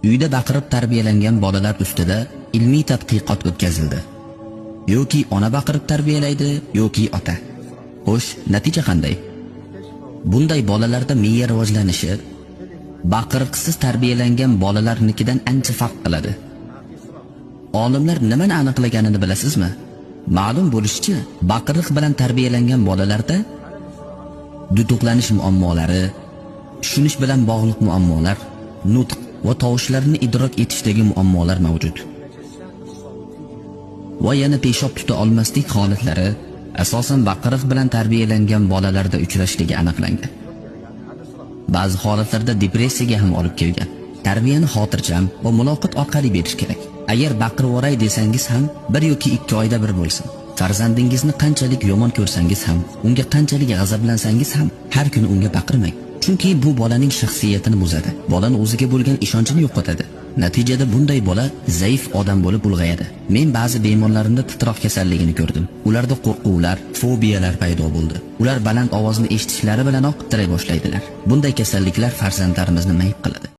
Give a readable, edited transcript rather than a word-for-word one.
Uyda baqirib tarbiyalangan bolalar ustida ilmiy tadqiqot o'tkazildi. Yoki ona baqirib tarbiyalaydi, yoki ota. Xo'sh, natija qanday? Bunday bolalarda miya rivojlanishi baqiriqsiz tarbiyalangan bolalarnikidan ancha farq qiladi. Olimlar nimani aniqlaganini bilasizmi? Ma'lum bo'lishicha, baqiriq bilan tarbiyalangan bolalarda duduqlanish muammolari, tushunish bilan bog'liq muammolar, nutq va tovushlarni idrok etishdagi muammolar mavjud. Va yana peshob tuta olmaslik holatlari asosan baqiriq bilan tarbiyalangan bolalarda uchrashligi aniqlangan. Ba'zi holatlarda depressiyaga ham olib kelgan. Tarbiyani xotirjam va muloqot orqali berish kerak. Agar baqirib yuboray desangiz ham 1 yoki 2 oyda bir bo'lsin. Farzandingizni qanchalik yomon ko'rsangiz ham, unga qanchalik g'azablansangiz ham har kuni unga baqirmang. Chunki bu bolaning shaxsiyatini buzadi. Bolani o'ziga bo'lgan ishonchini yo'qotadi. Natijada bunday bola zaif odam bo'lib ulg'ayadi. Men ba'zi bemorlarimda titroq kasalligini ko'rdim. Ularda qo'rquvlar, fobiyalar paydo bo'ldi. Ular baland ovozni eshitishlari bilanoq titray boshlaydilar. Bunday kasalliklar farzandlarimizni mayib qiladi.